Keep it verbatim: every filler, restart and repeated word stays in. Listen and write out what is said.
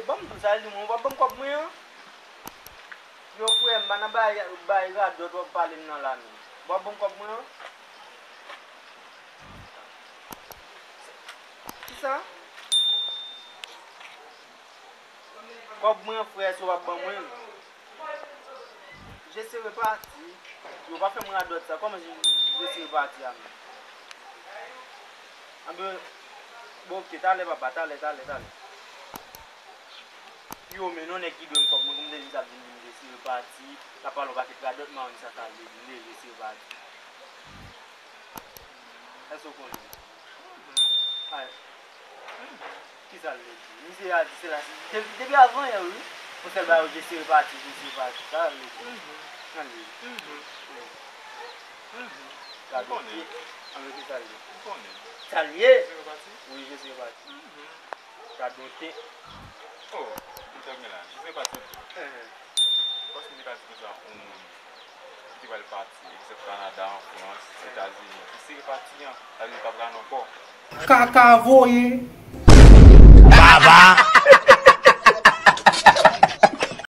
Ban m tou sa l di mwen, w ap ban m kòb mwen an? Yo, frè m, pa nan bay, bay radòt w ap pale m nan la, non. W ap ban m kòb mwen an? Kisa? Kòb mwen an, frè, si w ap ban mwen l. Je serai parti. Yo, pa fè m radòt sa. Kòman je, je serai parti a menm? Anben, bon, ok, talè, papa, talè, talè, talè. Yo, men non, nèg ki dwe m kòb mwen, pou m te vin sa vin di m je serai parti, l ap pale yon pakèt radòt, m pa konn sa sa vle di, m te je serai parti. Èske w konnen? Ay. Kisa l vle di? Misye a di se la, de-, depi avan yè, wi. Yon sèl bagay, je serai parti, je serai parti. Sa l vle di? Sa l vle di? Gade, anben, kisa l ye? Sa l ye? Wi, je serai parti. Gade yon te. Oh, m te gen la. Je serai parti. Paske m te ka di konsa, yon moun ki te pral pati, egzanp, Kanada, an Frans, Etazini, ki se pati an, sa vle di l pa pral ankò. Kaka voye. Baba.